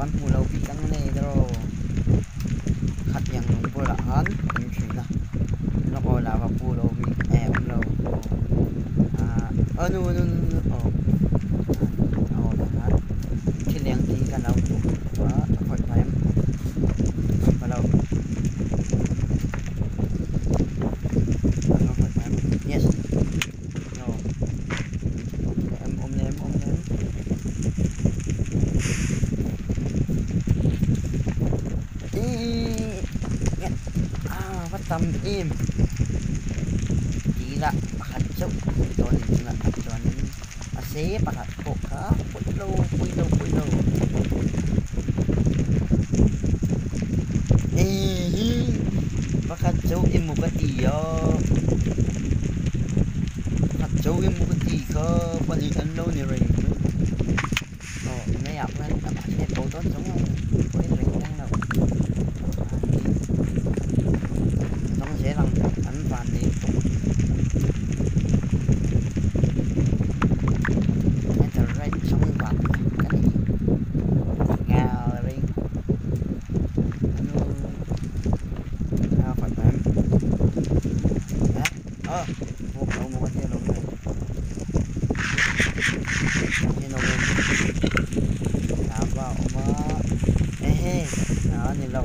Kan hmuh lo bik ang le tiraw. Khatiang lung bulah khan awm thin a, lawk aw lava pool a awm eh awm lo ah aw nu nu nu aw aw tah khan thil eng tih ka lo hmuh a ka khawih phah em khawih phah lo ka khawih phah em yes aw awm awm leh em awm leh em. A va tam em tih lah pakhat chauh dawn a ni tunah tak chuanin a se pakhat pawh kha pawi lo pawi lo pawi lo hei hi pakhat chauh emaw ka ti a pakhat chauh emaw ka ti kha pahnih an lo ni reng mai. Aw meiah khuan amah hi a ko dawn chung a ni pawi reng reng lo dawng zel ang an van nei tuk netherite zawng van ka ni nghal reng a khawi em a buak lo maw ka tia lo mai. Lava a awm a ehe a ni lo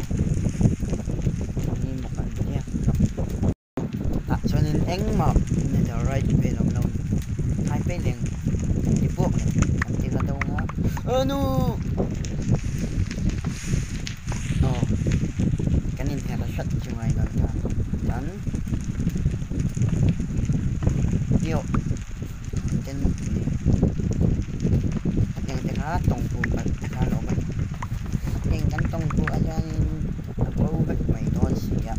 ni maw kan tia tah chuanin engmah netherite vel a awm lo a ni thaipei leng kan ti buak leh kan ti la dawn a anu aw kan inher hrat chu ngai dawn ta chuan. Io ten hetiang te kha tawng bu khat te kha an awm a ni heng kan tawng bu ah hianin a bo vek mai dawn si a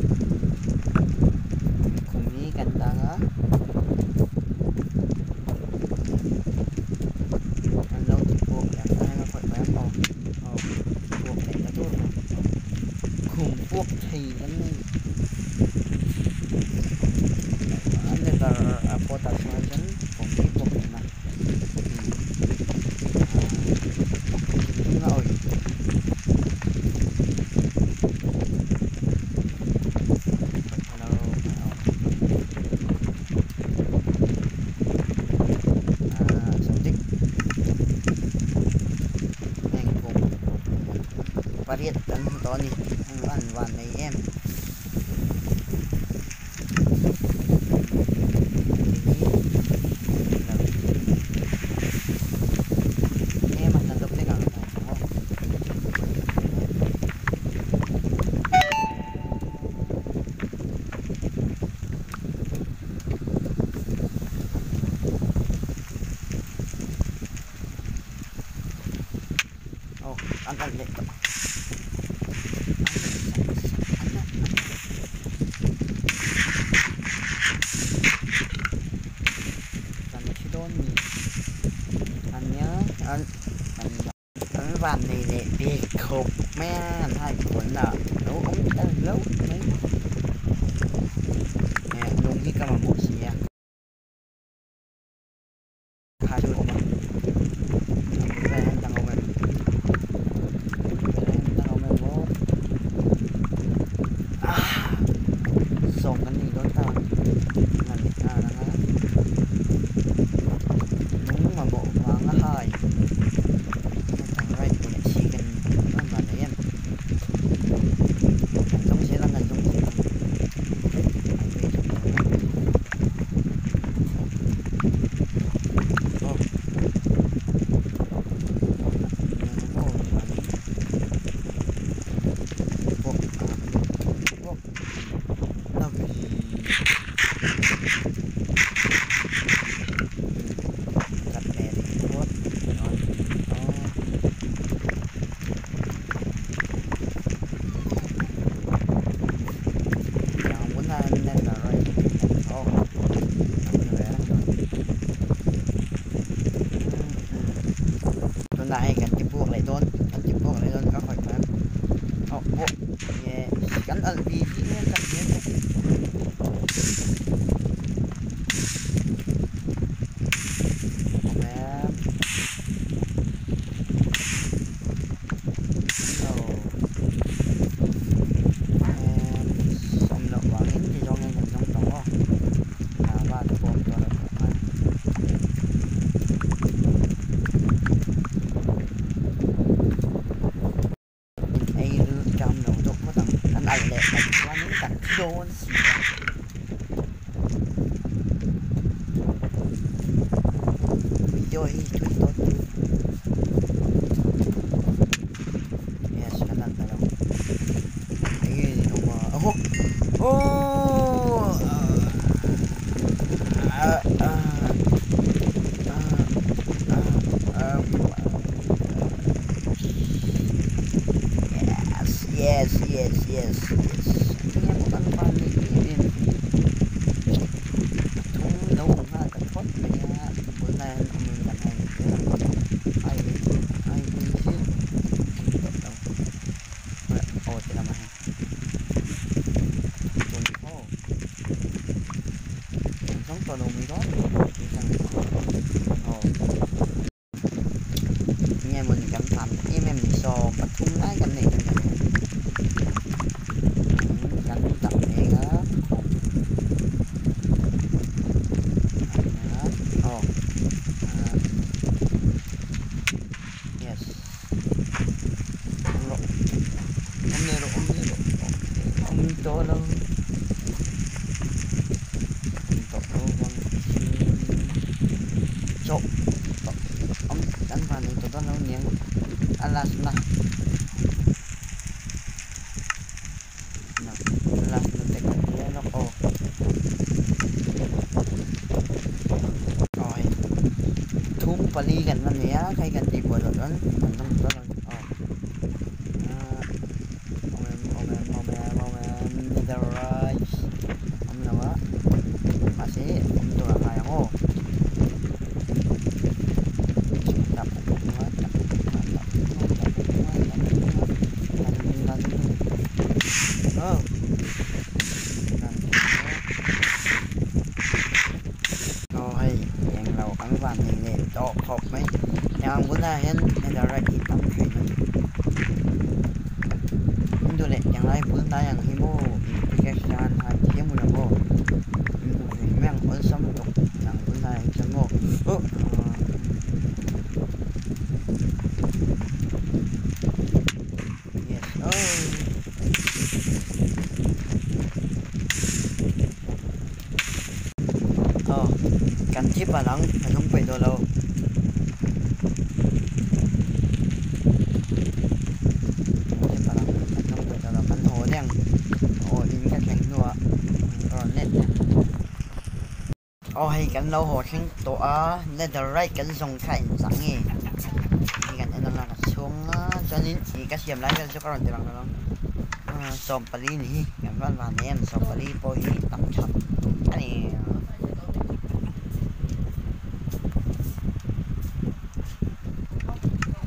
khum hi kan tang a an lo ti puak leh ang a khawih mai ang aw aw puak leh ta tur mai khum puak thei kan ni. Leather a pot ah chuan chuan kawng hi bawk nen a thinlung a awih pariat an hmu tawh a ni an van nei em. Aw an alh leh tawh kan thi dawn ni ania an an van nei leh bik khawp mai a an hai kuan a lo awm ta hlauh mai lung hi ka mamawh si a. Kha chu awm a a bul velah hian dang a awm em a bul velah hian dang a awm em aw ah sawm kan nei dawn ta ngan nghal ang a lung mamawh vang a hai hetiang right leh si kan rawn van nei em kan zawng zel ang kan zawng zel ang an vei zawk dawn a. Tunah hei kan ti puak leh dawn kan ti puak leh dawn ka khawih tawh em aw pawh nge kan alh vi vi mai a kan hmel bawk awm em. loh chuanin kan thi dawn si a. Video hi tui tawt tui. Yes, ka lan ta lo. Enge ni awm a? Aho! Oh! Ah! Ah! Ah! Ah! Yes! Yes! Yes! Yes! Yes! Enge maw kan van nei em em hi? Thum lo awm nghal ta phawt mai a, tunah hian awm in kan hai zel ang. Ai ai hi hi tawh lo. Aw ti lamah hian tun aw an zawng tawh lo mai dawn tih hian aw enge mawni kan tlan em em ni saw pathum lai kan neih kan kan dah mek a aw yes. Awm rawh awm leh rawh awm leh rawh awm tawh lo awm tawh lo vang chu chawh tawh awm kan van nei tawh dawn lo niang a last na a last na te ka tia lawk aw aw hei thum pali kan la nei a hei kan tih buai loh chuan kan dawng tawh dawn aw awm em awm em awm em awm em nether rice awm lo a mahse awm tur a ngai ang aw. Aw hei englo kan van nei leh tawh khawp mai heng ang bulah hian netherite hi tam thin a ni in duh leh englai bul hnai ang hi maw in pickaxe hian hai thiam ula maw in hmu thei mai ang awlsam tawk ang bul hnai ang chuan maw uh yes oh. Aw kan thi palh ang ka hnung peih tawh lo. Kan thi palh ang ka hnung peih tawh lo kan haw daih ang aw in ka thleng hnuah ka rawn let daih ang. Aw hei kan lo haw thleng tawh a nether right kan zawng kha engzah nge hei kan en anga ka chhung a chuanin ih ka siam lai vel chu ka rawn ti lang lo ang sawmpali ni hi kan van van em sawmpali pawh hi tam tham a ni.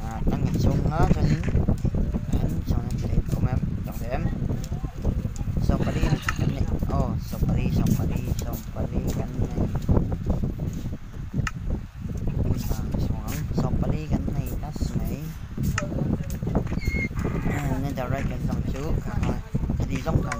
Ah tang kan chhung a chuanin sawmpali kan nei aw sawmpali sawmpali sawmpali kan nei sawmpali kan nei tlat mai netherite kan zawng chu khati zawng kan.